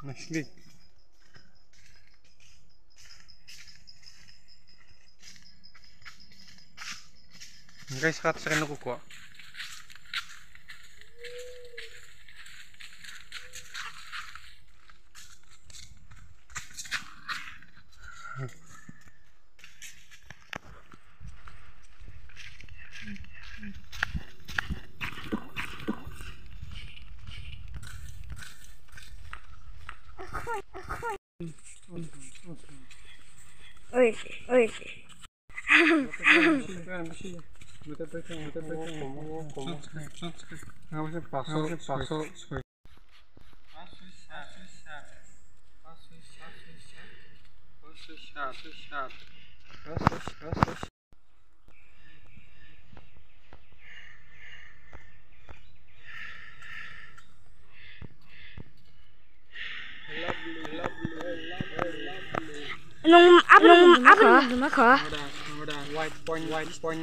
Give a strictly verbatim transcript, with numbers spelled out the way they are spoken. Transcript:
Naisli. Guys, kat second ko ko. Oi, oi. Nung abro nung abro nung kha. White point, white point.